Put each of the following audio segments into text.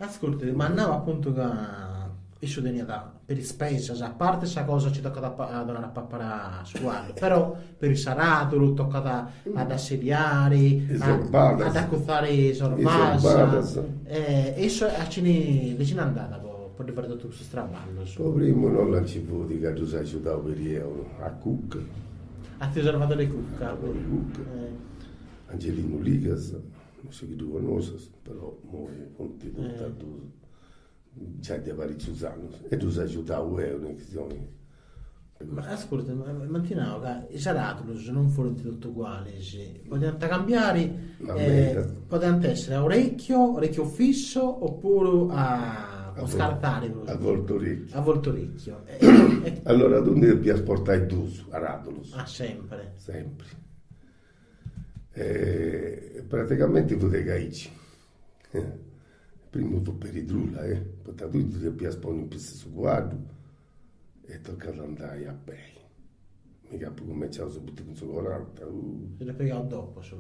Ascurta, m'at nau apuntu ca issu teniat peri ispesas, a parte sa cosa chi tocat a donare a papare a su cuaddu, però peri s'aradulu tocat a dd'asseliare, a dd'acutzare is orbas, e issu a chini de chini andat po po ddi fai totu custus traballus? Po primu no nci fut ca ddus agiudau peri eo, a Cucca. A tziu Salvadore Cucca. Salvadore Cucca, Angelinu Ligas. No sciu chi ddu connoscis, però imoi funt totu a dus, giai de paricius annus, e ddus agiudau eo in chistioni. Ma ascurta, m'ant nau ca is aradulus non furint totu ugualis, podiant cambiari, podiant essiri a orecchio, orecchio fisso, opuru a po scartari prus. A voltorecchio. A voltorecchio. Allora tui ndi depias portai dus aradulus. Ah, sempri. Sempri. E praticamenti fut aici. Primu fut peri trula, eh, poita tui ti depias ponni in pitzus su cuaddu e tocat a andai a pei. Mi ca apu cumenciau subitu cun su coranta, uh. Si dd'at pigau dopu su.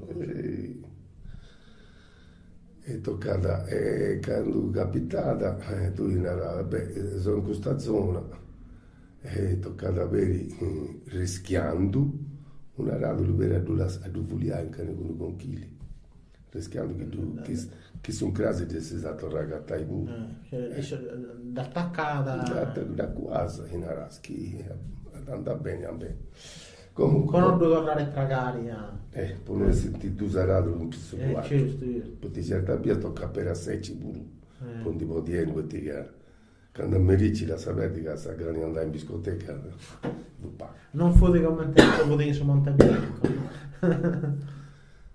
E tocat, e candu capitat, tui naras, beh, seu in custa zona E tocat peri rischiandu un'aradulu peri a ddu lassai, a ddu fuliai in calincunu conchili, rischiandu chi ddu chi chi s'incrasi dd'essis a torrai a agatai puru. Dd'atacat. Dd'acuas e naras chi andat beni andat beni. Comunque. Po non ddu torrari a tragari a. Eh, po no essi dus aradulus in pitzus su cuaddu. Certu, certu. Poita certas bias tocat peri a seci puru po ndi podi 'eni, poita ca Candu a merì ci lassa perdi ca sa gana 'e andai in discoteca fut pagu. Non fut comente fut in su Monte Bianco.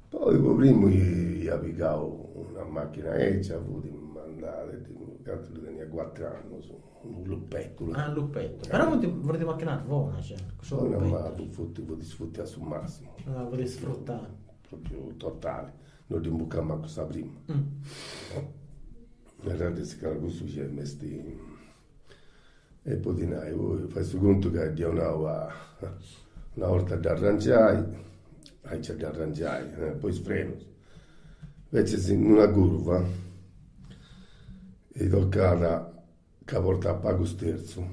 Poi po primu ia pigau una macchina 'ecia, fut mandada, cantu ddu tenia cuatr'annus, unu lupettu. Ah, lupettu. Però funt funt machinas bonas, cussus lupetus. Bona ma fut fut sfrutia a su massimu. Ah, fut sfrutada. Propriu totali, no dd'imbucà mancu sa prima. Naràt ca cussu gei m'est e po ti nai, poi fai su contu ca dd'ia 'onau a una 'orta a dd'arrangiai, aici a dd'arrangiai, po is frenus, invecias in una curva e tocat ca portat pagu sterzu,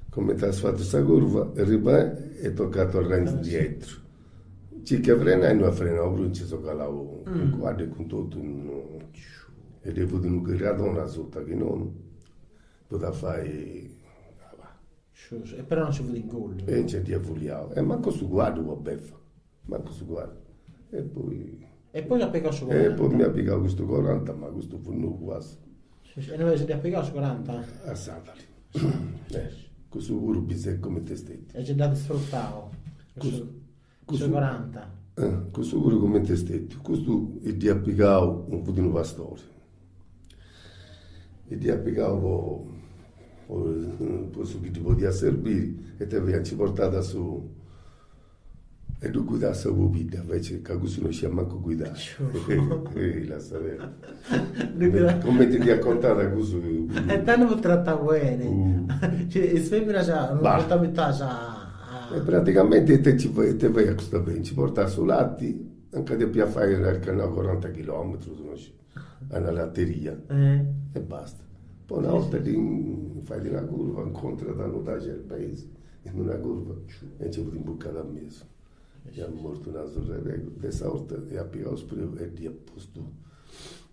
cumenti as fatu sa curva, arribas e tocat a torrai indietru, circa 'e frenai no at frenau prus, nci seu calau cun cuaddu e cun totu e ddoi fut unu gradoni asuta chi nono fut a fai E però non si fut ingolliu. E nci dd'ia fuliau e mancu su cuaddu po befa, mancu su cuaddu e poi. E poi at pigau su coranta. E poi m'iat pigau custu coranta, ma custu fut nou quasi. E innui si dd'iat pigau su coranta? A Sàdali. Cussu puru bisai cumenti est stetiu. E nci dd'at sfrutau, cussu coranta. Cussu puru cumenti est stetiu. Custu dd'iat pigau, fut unu pastori, dd'iat pigau po po su chi ddi podiat serbiri e ita fiat nci portat a su E ddu guidat sa pobidda, invece ca cussu no sciat mancu guidai. Lassa perdi. Cumenti dd'iat contada cussu. E tando fut tratau beni. Cioè is feminas non funt abituadas a. E praticamenti ite nci ite faiat custa femina, nci portat su lati, anca depiat fai una coranta chilometrus, no sciu, a una lateria e basta. Poi una 'orta ddi fait una curva, incontrat unu taxi in una curva e nci fut imbucada a mesu. Iat mortu una surra 'e pecura. De sa 'orta iat pigau spreu e dd'iat postu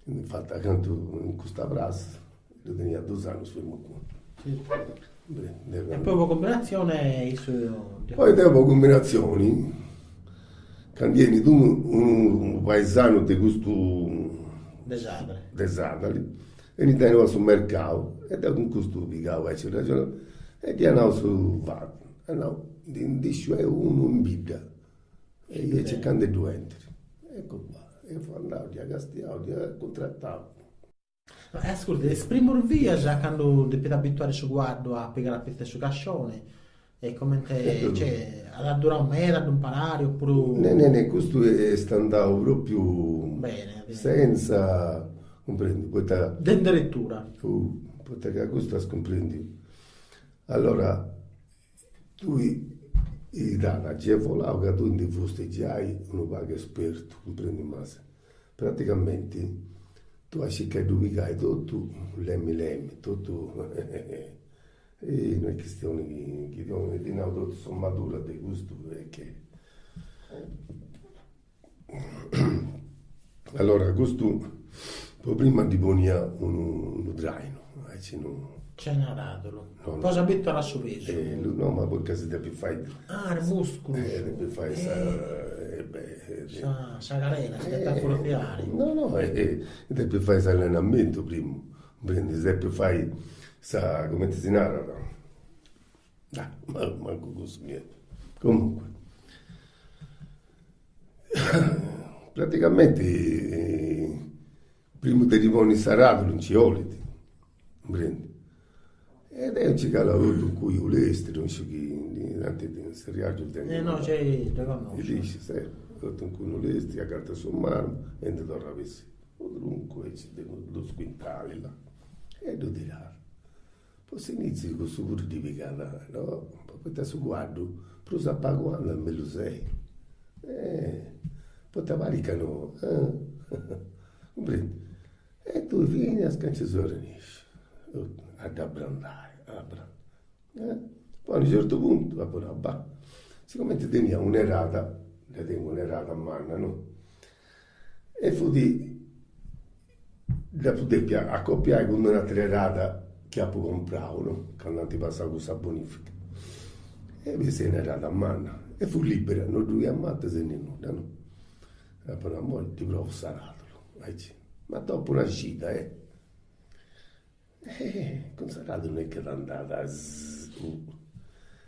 infatu acantu in custa prassa, ddu teniat dus annus femu cun. E poi po cumbinatzione issu. Poi deu po cumbinatzioni, candu 'enit unu unu paesanu de custu. De Sàdali. De Sàdali 'Enit a innoi a su mercau e deu cun custu pigau aici arraxonau e dd'ia nau su fatu, at nau, ndi ndi sciu 'eu unu in bidda e est circhendi de ddu 'endiri. Ecco qua, e fui andau, dd'ia castiau, dd'ia cuntratau. Ma ascurta, is primus bias candu depiat abituare su cuaddu a pigare a pitzu 'e su cascione, e comente, cioè, at durau meda a ddu imparare oppuru. Ne ne ne, custu est andau propriu bene, senza, cumprendi, poita. De inderetura. Poita ca custu as cumprendiu. Allora, tui t'at agevolau ca tui ndi fusti giai unu pagu espertu, cumprendi, ma praticamenti. Tui a circai ddu pigai totu lemi lemi, totu e no est chistioni chi chi ti nau totu s'omadura de custu e che. Allora custu po prima ddi ponia unu unu trainu, aici no. Chena aradulu. Poi s'abituat a su pesu. No ma poita si depit fai. Ah, is musculus. Depit fai sa Sa sa carena si depit afortiare. No no depit fai s'allenamentu primu, cumprendis, depit fai sa cumenti si narat, dai mancu cussu mi 'enit, comunque praticamenti Primu de ddi ponni s'aradulu nci 'olit, cumprendi? E deu nci calau totu in cuiu lestru, non sciu chi tanti in s'erriargiu tenint. Eh no, gei dda connosciu. Dd'iscis, eh? Totu in cuiu lestru, acanta su marmu e ndi torrat a bessiri. Unu truncu aici de dus quintalis là, e ddu tirat. Po s'iniziu cussu puru ddi pigat, no? Poita su cuaddu prus a pagu andat mellus est. Eh poita parit ca no, cumprendi? E tui finas ca nci seu arrennesciu a dd'abrandai, a abrandai. Poi a unu certu puntu apu nau, bah, sigumenti tenia un'erada, dda tengu un'erada manna, no? E fut Dd'apu dèpia acopiai cun un'atera erada chi apu comprau, no, candu ant passau cussa bonifica. E bessìat un'erada manna e fut libera, no ddui iat matas e ni nudda, no. E apu nau, immoi ddi provu s'aradulu, aici. Ma dopu una cida, eh. Eh, cun s'aradulu no est chi andat zzz,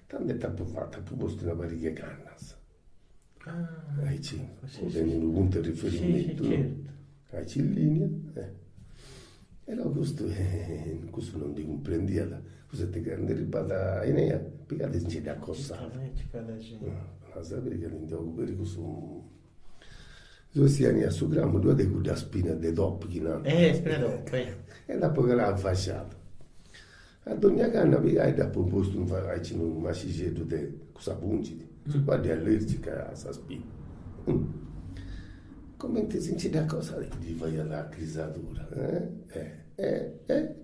tandu ita apu fatu, apu postu una pariga 'e cannas Aici, po tenni unu puntu 'e riferimentu, no? Aici in linea, eh. Però custu cussu non ndi cumprendiat, cussu est chi candu erribat a inea, pigat e si nci dd'acossat. A sapiri ca ndi 'ogu peri cussu Su 'essiani a su cramu ddu at cudda spina de topi chi nant. Eh, spina de topi. E dd'apo calada afasciada. A dogna canna pigai dd'apo postu aici unu mascixeddu de cussa pungidi, su cuaddu est allergica a sa spina. Cumenti si nci dd'acossat ddi faiat a crisadura, eh eh eh.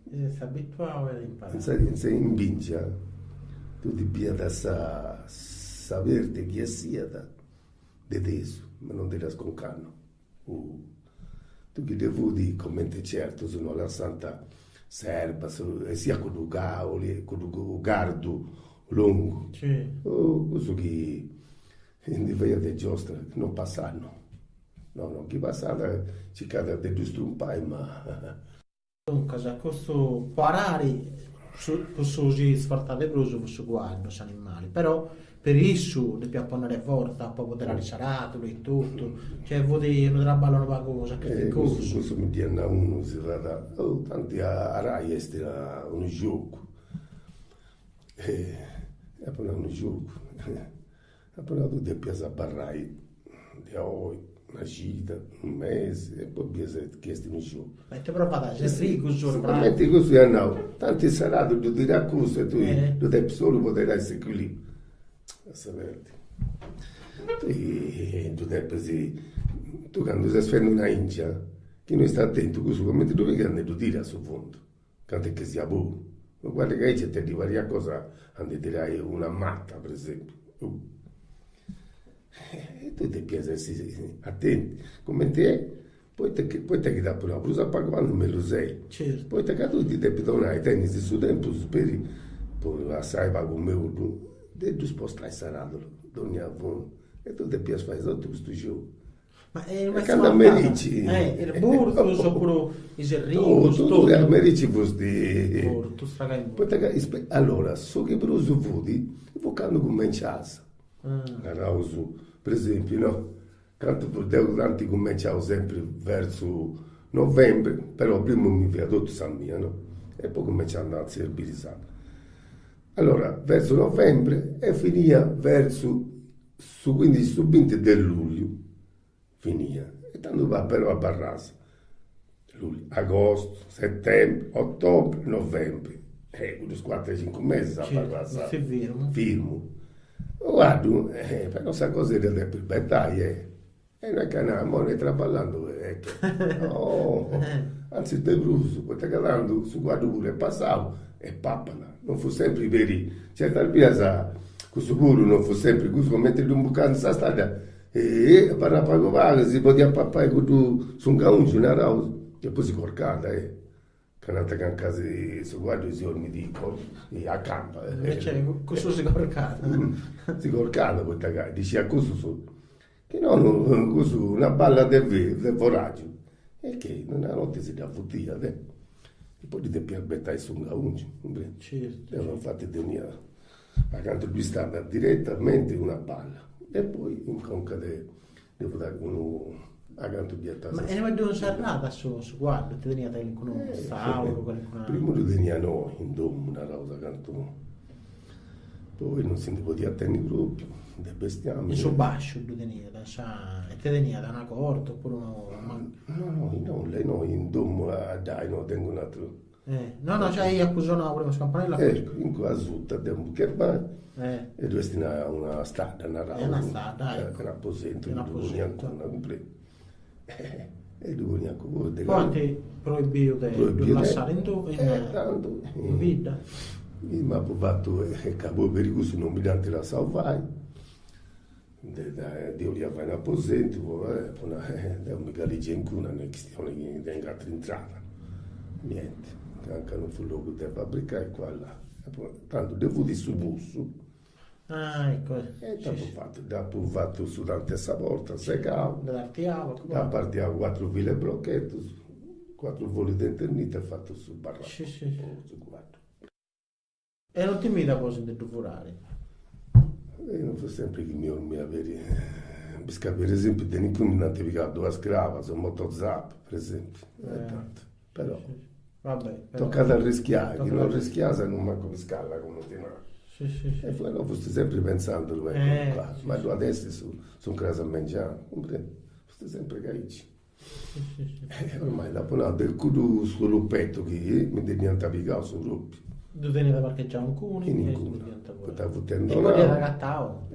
S'est abituau e at imparau. In bingia tui ti biiat sa sa perda chi 'essiat de tesu, ma non ti dda sconcàt no. Tui chi dde fut comente certus no lassant s'erba, 'essiat cuddu cauli, cuddu cardu longu, cussu chi ndi faiat de giostra, non passat no, no no, chi passat circat de ddu strumpai ma Duncas, custu po arari, cussu si sfortzat de prus fut su cuaddu, s'animali, però peri issu depiat ponnere fortza po poderare s'aradulu e totu, cioè fut unu traballu unu pagu sacrificosu. Cussu cussu mi dd'iat nau unu, si fat, oh tanti a arai est unu giogu. E apu nau unu giogu Apu nau tui depias abarrai de oi una cida, unu mesi e poi bias chi est unu giogu. Ma ite provat is errigus o Sigumenti cussu iat nau, tanti s'aradu ddu tirat cussu e tui ddu depis solu poderai s'equilibriu. Lassa perdi. Tui ddu depis, tui candu ses fendi una 'ingia, chi no est atentu cussu cumenti ddu pigat ndi ddu tirat a su fundu. Cantu est chi siat bonu. Ma guarda ca aici ita ddi pariat cosa a ndi tirai una mata, per esempiu. E tui depias essi atentu, cumenti est, poita chi poita chi t'apu nau, prus a pagu andat mellus est. Certu. Poita ca tui ti depis donai, tenis su tempus peri po lassai pagu meuddu, de ddu spostai s'aradulu, dònnia fundu, e tui depias fai totu custu giogu. Ma e E candu a merici. Eh, is burtus oppuru is errigus, totu. Totu, a merici fusti. Mortu, stracai mortu. Poita ca, allora, su chi prus fut, fut candu cumencias. Naraus, per esempiu, no, cantu fut, deu tanti cumenciau sempri versu novembri, però primu mi fia totu sa mia, no, e poi cumenciau a andai a serbiri s'aturu. Allora, versu novembre e finia versu Su cuindixi su binti de lugliu finia e tandu però abarras lugliu, agostu, setembri, otobri, novembri, eh cuddus cuatru cincu mesis abarras firmu. Cuaddu, però sa cosa dda depis betai eh, e no est ca nai, imoi no est traballandu eh. E che no, antzis de prus, poita ca tandu su cuaddu puru est passau e papat, non fut sempri peri, certas bias cussu puru non fut sempri cussu, cumenti ddu imbucàt in sa stadda e abarràt pagu pagu, si podiat papai cuddu s'ungaungiu naraus, e poi si corcàt e Ca nant ca casi su cuaddu si 'ormit a camba. Invece cussu si corcat. Si corcat poita ca ddi cussu su chi nono cussu una balla de de foraggiu e che in una notti si dda futiat e poi ddi depiat betai s'ungaungiu, cumprendi? Certu. Deu infati tenia acanta ddu istat diretamenti una balla e poi in conca de Ddu fut unu acantu ddi 'etàt Ma e inue ddu inserràt su su cuaddu? Ite teniat calincunu staulu, calincuna. Primu ddu tenia innoi in domu, naraus acantu, poi non si ndi podiat tenni propriu de bestiamini. In su basciu ddu teniat, in sa, ite teniat, una corte oppuru unu. No no, innoi, innoi in domu, addai, no tengu un'ateru No, no, giai apu sonau prima su campanellu. Ecco, in cue asuta de unu cherbai e ddu est una una stadda, naraus. Una stadda, ecco. Un'aposentu, ddu poniant una cumprendi. E ddu poniant puru de. Poi ant proibiu de ddu lassare in domu, in bidda. M'apu fatu, ca poi peri cussu non mi dd'ant lassau fai Deu 'olia fai un'aposentu po nai, deu mi caligia incuna, no est chistioni chi tengu atera intrada, nienti, anca non fut logu de fabbricai qua e là. Tandu ddu fut su putzu. Ah ecco. E ita apu fatu, dd'apu fatu su tanti 'e sa porta, segau, Dd'at artiau. Dd'apu artiau cuatru fil'e blochetus, cuatru folis de eternita e fatu su barracu po su cuaddu. E non timiat po si ndi ddu furare. E non fut sempri chi mi 'ormia peri, bisca per esempiu de calincunu mi nd'ant pigau duas crabas, u' motozap, per esempiu, e tantu, però tocat a arrischiai, chi non arrischias non mancu piscalla, cumenti nau. E poi no fusti sempri pentzandu, ecco qua, ma ddu at essi su s'uncras a mengianu, cumprendi, fusti sempri aici. E ormai dd'apu nau, de cuddu su lupetu chi mi ndi dd'iant pigau su propriu. Ddu teniat parcheggiau incuni e si ndi dd'iant furau. Poita fut tendonau. E poi dd'iat agatau.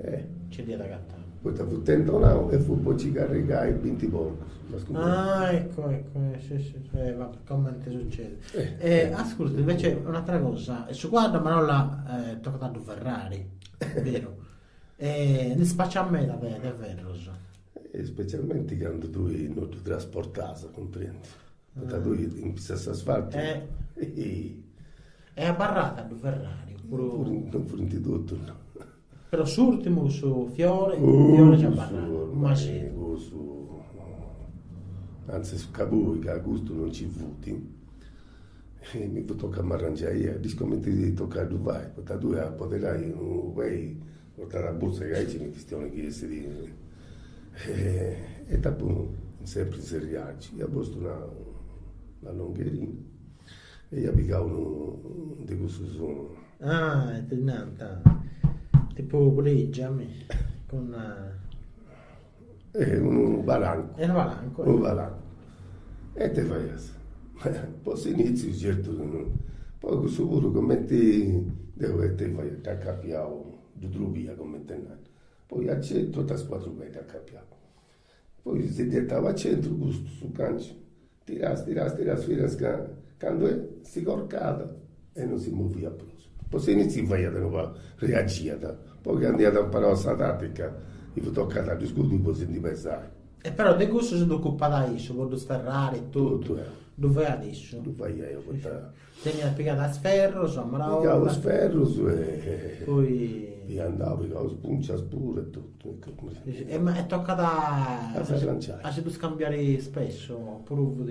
Nci dd'iat agatau. Poita fut tendonau e fut po nci carrigai binti porcus. Ah ecco ecco si si eh va bè comente succedit. E ascurta invece un'atera cosa, su cuaddu a marolla tocat a ddu ferrari, beru? E ndi spaciat meda de ferros. E specialmenti candu tui no ddu trasportas, cumprendi? Poita tui in pitzu a s'asfaltu E abarrat a ddu ferrari oppuru. Non furint totus no. Però s'urtimu cussu fiore, fiore nci abarrat, ma si. Cussu, antzis ca poi ca custu non nci fut, mi fut tocau a m'arrangiai, ddis cumenti tocat a ddu fai, poita tui a apoderai unu pei Portat a bursa ca aici est chistioni chi essit e dd'apu sempri inzerriaci, ia postu una una longherina e ia pigau unu de cussus. Ah, ite ddi nant, tipu puligia mi, cun. Unu palancu. Unu palancu. Unu palancu. E ite faias? Po s'initziu certu, poi cussu puru cumenti deu ite faia, dd'acapiau, ddu trobia cumenti nai, poi a centru totu is cuatru peis dd'acapiau, poi si ddi 'etau a centru custu, su ganciu, tiras tiras tiras finas ca candu si corcat e non si moviat prus. Po s'initziu faiat unu pagu, reagiat, poi candu iat imparau sa tatica, ddi fut tocat a ddu scudi po si ndi pesai. E però de cussu si nd'ocupat issu, po ddu sferrare e totu, ddu faiat issu. Ddu faia eo, poita. Teniat pigat is ferros, a marolla. Pigau is ferros e. Poi. Fia andau, pigau is puncias puru e totu. E ma e tocat a. A s'arrangiai. A si ddus cambiare spesso, opuru fut.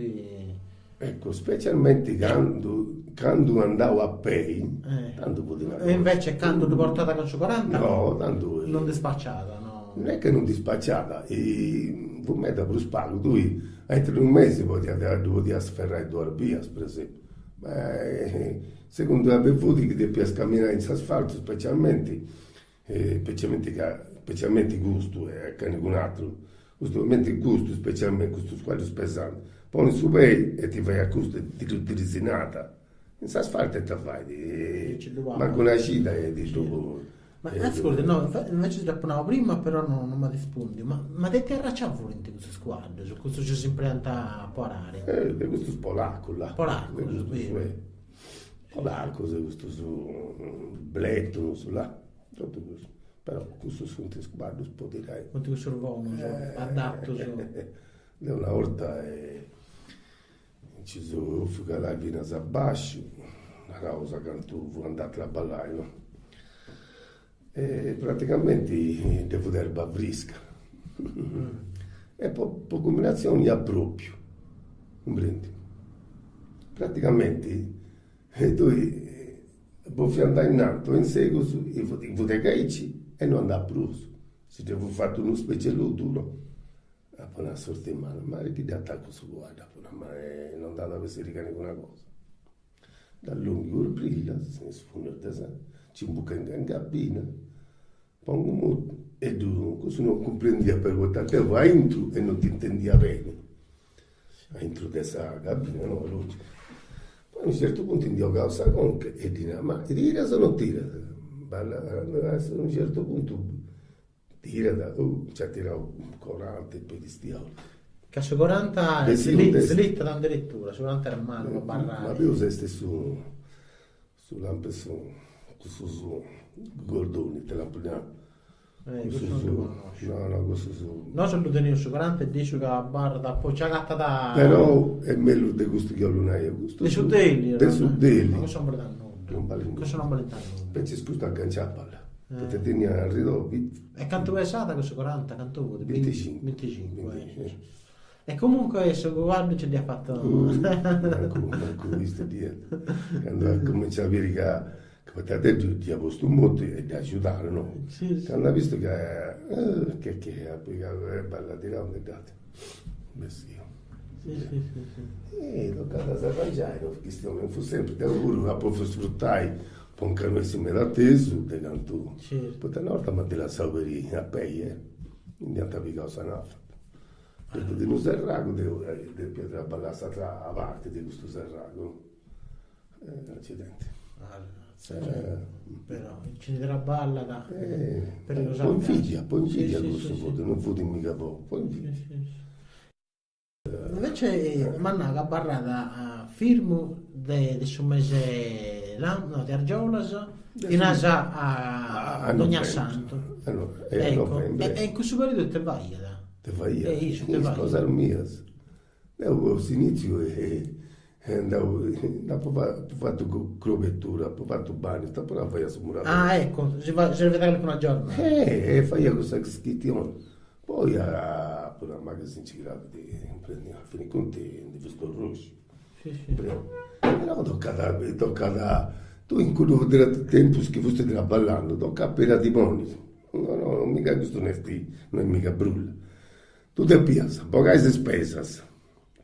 Ecco, specialmenti candu candu andau a pei, tandu fut una cosa. E invece candu ddu portat cun su 40? No, tandu. Non dispaciat, no. Non est chi non dispaciat, fut meda prus pagu, tui aintru de unu mesi podiat ddu podias ferrai duas bias, per esempiu, ma segundu abi fut chi depias camminai in s'asfaltu specialmenti, specialmenti ca, specialmenti custu e calincunu aturu, custu cumenti custu specialmenti, custus cuaddus pesantis, ponis su pei e ti faiat custu e ti ddu trisinat, in s'asfaltu ita fait, mancu una cida e ti ddu. Ma ascurta, no, invece dd'apu nau prima però no no m'at rispundiu, ma ma de ite arracia furint custus cuaddus, custus chi s'impreant po arari? De custus polacus là. Polacus, biu. Polacus e custus bletunus là, totu custus. Però custus funt is cuaddus po tirai. Funt cussus bonus, adatus. Deu una 'orta Nci seu 'ofiu calai finas a basciu, naraus a cantu fui andau a traballai, no? E praticamenti ddoi fut erba frisca e po po cumbinatzioni iat propiu, cumprendi? Praticamenti tui bofia andai innanti o in segus, fut aici e no andat prus, si ddoi fut fatu unu specie 'e ludu, no? Apo nau sorti mala, ma chi dd'atacu su cuaddu, apo nau, ma non nd'at a bessiri calincuna cosa. Dd'allonghiu is brillas, is fundas de sa, nci imbucu in cabina, pongu motu e ddu, cussu non cumprendia però poita deu fua aintru e non t'intendia beni, aintru de sa cabina, no, logicu. Poi a unu certu puntu ndi 'ogau sa conca e ddi nau, ma tiras o non tiras? Balla, a unu certu puntu Tirat, nc'at tirau 40 e pedistiau. Ca su 40 slitat in deretura, su 40 est malu po abarrai. Ma peus est su su lampu su cussu su gordoni, ita lampu ddi nau. Eh, cussu non ddu connosciu. No, no, cussu su. Nosu ddu teneus su 40 e diciu ca abarrat, poi nci agatat. Però est mellus de custu chi 'ollu nai 'eu, custu. De su Daily. De su Daily. Ma cussu non balit a nudda. Non balit nudda. Cussu non balit a nudda. Invecias custu agganciat Poita tenia arridu E cantu pesat cussu 40, cantu fut? Binticincu. Binticincu, eh. E comunque su cuaddu nci dd'iat fatu. Mancu, mancu bistu dd'iat. Candu at cumenciau a biri ca ca poita deu dd'ia postu motu e dd'agiudau, no? Si, si. Candu at bistu ca che che at pigau e balla tirau ndi dd'at bessiu. Si, si, si, si. E tocat a s'arrangiai, no chistioni, non fut sempri, deu puru apu 'ofiu sfrutai Po nca no essi meda atesu de cantu, poita una 'orta m'ant lassau peri a pei eh, mi nd'iant pigau sa nafa. Deu fut unu serragu, deu depia traballai a s'atra parti de custu serragu, no, accidenti. Però chini traballat Po invidia, po invidia cussu fut, non fut miga po, po invidia. Invece m'at nau ca abarrat firmu de su mese no de argiolas finas a Dogna Santu. Ecco, e in cussu periodu ite faiat? Ite faiat? Is cosas mias. Deu a s'iniziu andau, apu fatu crobetura, apu fatu bagnu, però faia su muradori. Ah ecco, si serviat calincuna giornada. E faia cussa chistioni Poi apu nau, ma chi si nci crapit, cumprendi, a fini conti ndi fui scorrosciu. Però tocat, tocat, tui in cuddu tempus chi fusti traballando, tocat peri a ti ponni, no no, mica custu no est, no est mica brulla. Tui depias bogai is ispesas,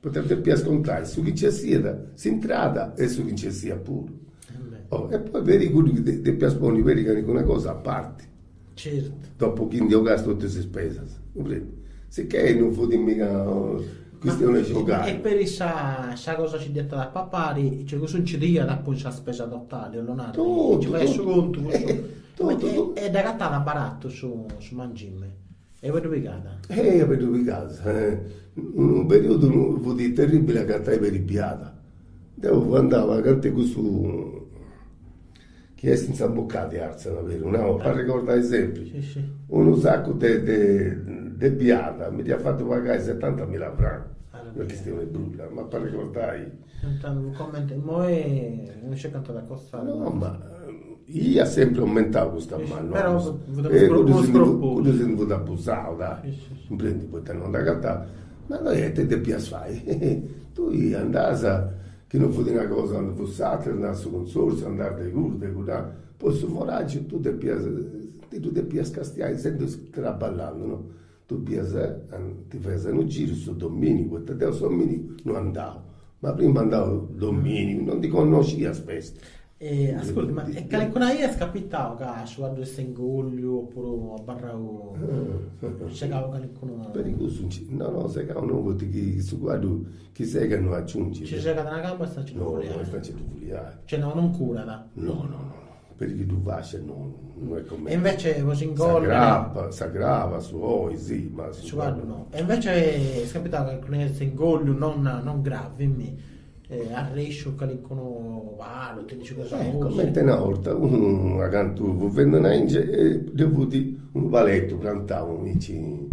poita depias contai su chi nci 'essiat, s'intrada e su chi nci 'essiat puru. E poi peri cuddu chi depias ponni peri calincuna cosa a parti. Certu. Dopu chi ndi 'ogast totu is ispesas, cumprendi? Sicchè non fut mica chistione 'e giogai. E peri sa sa cosa chi dd'iat a papari, cioè cussu nci dd'iat a ponni sa spesa totali, 'ollu narri, nci faiat su contu cussu. Totu, E dd'agatat baratu su su mangimi. E ue ddu pigat? E ue ddu pigas. Unu periodu fut terribile agatai peri biada. Deu fui andau acanta 'e cussu chi est in Sambucà de Arzana peri, una 'orta, arregordai sempri, unu saccu de de biada mi dd'iat fatu pagai setantamila francus, no est chistioni 'e brulla, ma po arregordai. Comente imoi non scit cantu at a costai. No ma iat sempri aumentau custa manu, Però fut unu sproposito. Cuddu si ndi fut abusau, dai, cumprendi, poita non nd'agatàt, ma poi ite depias fai, tui andas Chi non fut una cosa non fut s'atera, andàs a su consorziu, andàs de custu, de cudd'aturu, poi su foraggiu tui depias, ti ddu depias castiai sendu traballando, no, tui bias, ti faias unu giru su dominigu, poita deu su dominigu no andau, ma prima andau dominigu, non ndi connoscias festa. E ascurta, ma e calincuna 'ia est capitau ca su cuaddu est ingolliu opuru abarrau segau calincunu. Peri cussu nci, no no segau no, poita chi su cuaddu chi segat no aciungit. Ci segat una camba est a nci ddu fuliai. No, est a nci ddu fuliai. Cioè no, non curat. No no no no. Peri chi ddu faciat no no est comente. E invece po s'ingolli. Sa craba, sa craba, su 'oi, si, ma su. Su cuaddu no. E invece est capitau calincuna 'orta ingolliu non non gravi mi arresciu calincunu palu, ti dici cosa Eh, comente una 'orta unu acantu fut fendu una 'ingia e ddu fut unu paletu prantau aici in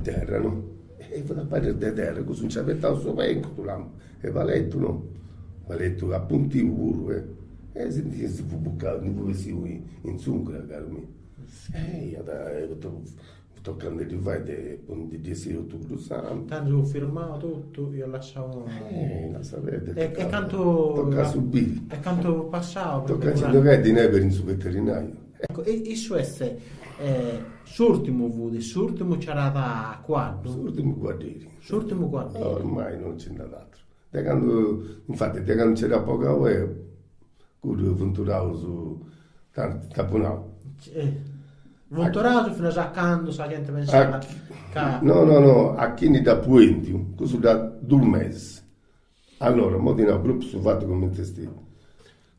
terra no, e fut a parri de terra, cussu nc'at betau su pei in custu lampu 'e paletu no, paletu a puntiu puru eh, e si ndi si fut bucau, ndi fut bessiu in s'ungra, caru miu, e iat tocat de ddi fai de po ndi ddi essiri totu cuddu sambini. Tando firmau totu, iat lassau. Eh, lassa perdi. E cantu. Tocat a subiri. E cantu passau. Tocat a nci ddogai dinai peri in su veterinariu. Ecco, issu est s'urtimu fut, s'urtimu chi aràt cuaddu. S'urtimu cuadderi. S'urtimu cuadderi. Ormai non nci nd'at atru. De candu, infati, de candu nci dd'apu 'ogau 'eu, cuddu funt duraus tanti, t'apu nau. Funt duraus finas a candu sa genti pensat ca. No, no, no, a chini dd'apu 'endiu, cussu dd'at dus mesis. Allora, imoi ti nau propriu su fatu cumenti est.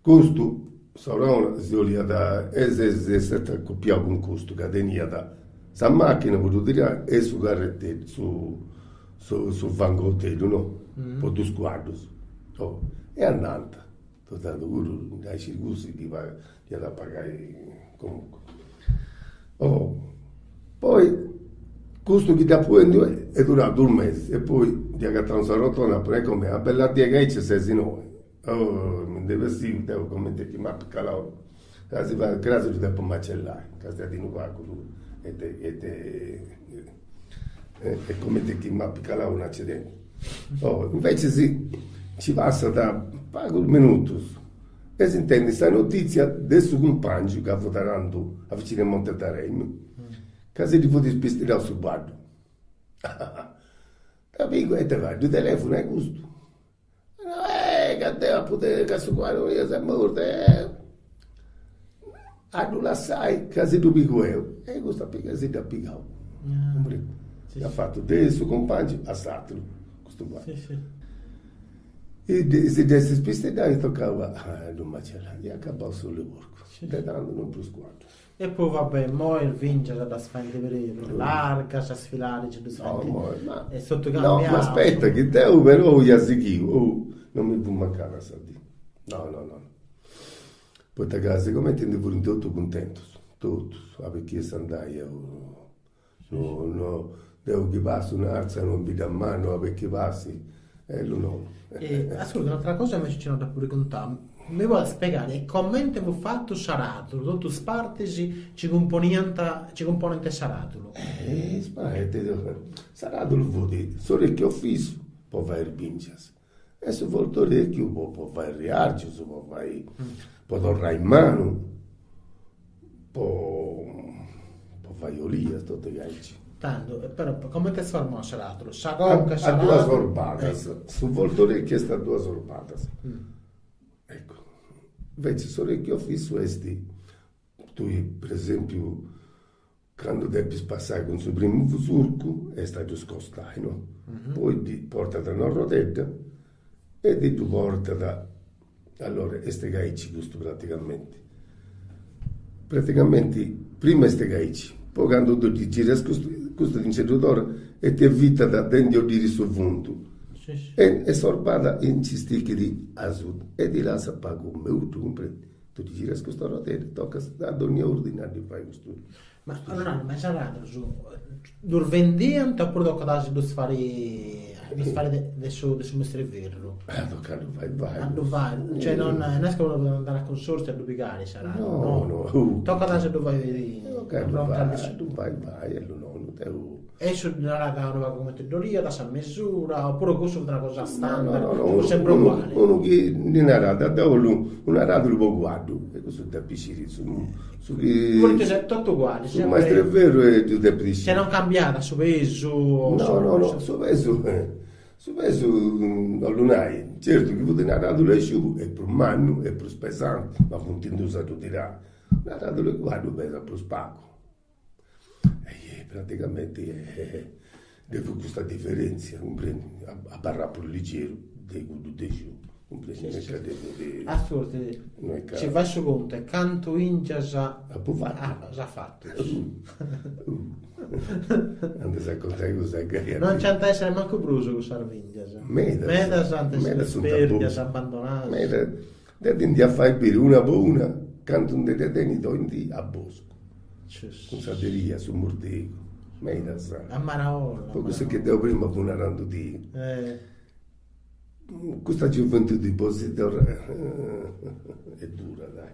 Custu, s'Orona, si 'oliat e s'est acopiau cun custu ca teniat sa machina po ddu tirai e su carreteddu, su su su fangoteddu, no, po dus cuaddus. Oh, e andant, totu cuddu, aici cussu chi iat a pagai comunque. Oh, poi custu chi dd'apu 'endiu est durau dus mesis e poi ndi agatau sa rotonda, apu nau, e comenti, a bella dì ca aici ses innoi Oh, mi ndi bessiu deu comente chi m'apu calau, ca si fait, cras ddu depu macellai, ca siat unu pagu e de e de e comente chi m'apu calau un'accidenti. Oh, invecis nci passat pagus minutus e s'intendit sa notizia de su cumpangiu ca fut arandu a vicinu 'e Monte Taremi, ca si ddi fut ispistiddau su cuaddu. Dda pigu e ita fai, ddu telefonu a custu Eh, ca deu apu de ca su cuaddu miu s'est mortu e a ddu lassai ca si ddu pigu 'eu. E custu at pigau e si dd'at pigau. At fatu de su cumpangiu a s'aturu, custu cuaddu. E si dd'est ispistiddau est tocau a ddu macellai. Iat acabau s'oll'e porcu. De tandu non prus cuaddus. E poi va bè, immoi is bingias ddas faint peri prus largas, is filaris ddus faint, est totu cambiau. No, ma aspetta chi deu però ia sighiu, oh, non mi fut mancada sa dì, no no no, poita ca sigumenti ndi furint totus cuntentus, totus, ah perché est andai eo, no no, deu chi passu un'arza no in Biddamanna, ah perché passi, e lu no. E ascurta, un'atera cosa invece chi no dd'apu preguntau, mi podis spiegare comente fut fatu s'aradulu, totus is partis chi cumponiant, chi cumponint s'aradulu. S'aradulu fut s'orecchiu fissu po fai is bingias e su voltorecchiu po po fai is riargius, po fai, po torrai in manu, po po fai olias, totu diaici. Tando, però, comente est formau s'aradulu? Sa conca 'e s'aradulu? A duas orbadas, su voltorecchiu est a duas orbadas. Ecco, invece s'orecchiu fissu est, tui per esempiu Candu depis passai cun su primu surcu est a ddu scostai, no? Poi ddi portat una rodedda e ti ddu portat, allora est aici custu praticamenti. Praticamenti prima est aici, poi candu tui ddi giras custu, custu ti nci ddu torrat e ti evitat de ndi 'oddiri su fundu e s'orbada nci stichit asuta e ti lassat pagu meuddu, cumprendi? Tui ddi giras custa rodedda e tocas a dogna ordine a ddi fai custu. Ma allora, ma is aradulus ddus bendiant oppuru tocat a si ddus fari a ddus fari de de su de su mestri ferru? Ah tocat a ddu fai fai. A ddu fai, cioè non no est ca unu podit andai a consorziu a ddu pigari s'aradu, no? No, no. Tocat a si ddu fai Tocat a ddu fai, a ddu fai fai e lu nonnu deu E issu ddi narat unu pagu cumenti ddu 'oliat, sa mesura, oppuru cussu fut una cosa standard, fut sempri uguali. Unu chi ddi narat, deu 'ollu un'aradulu po cuaddu, e cussu depit sciri su su chi. Funt totu ugualis. Su maistru 'e ferru e ddu depit sciri. Cioè non cambiat su pesu o No, no, no, su pesu, su pesu no ddu nai, certu chi fut un'aradulu 'e sciu est prus mannu e prus pesanti, ma funt in dus a ddu tirai, un'aradulu 'e cuaddu pesat prus pagu. E praticamenti ddu fut custa diferentzia, cumprendi, abarrat prus ligeru de cuddu de sciu. Cumprendis ca depu Ascurti, si fais su contu 'e cantu 'ingias apu fatu. As fatu. Andas a contai cussa grai. Non nci ant a essere mancu prus cussas bingias. Medas. Medas ant a essere sperdias, abbandonadas. Medas. Deu ti nd'ia fai biri una po una cantu ndi dda tenit oindì a boscu. Cun sa teria, su murdegu. Medas. A maraolla. Po cussu chi deu prima fui narandudì. Custa gioventudi po si torrai est dura, dai.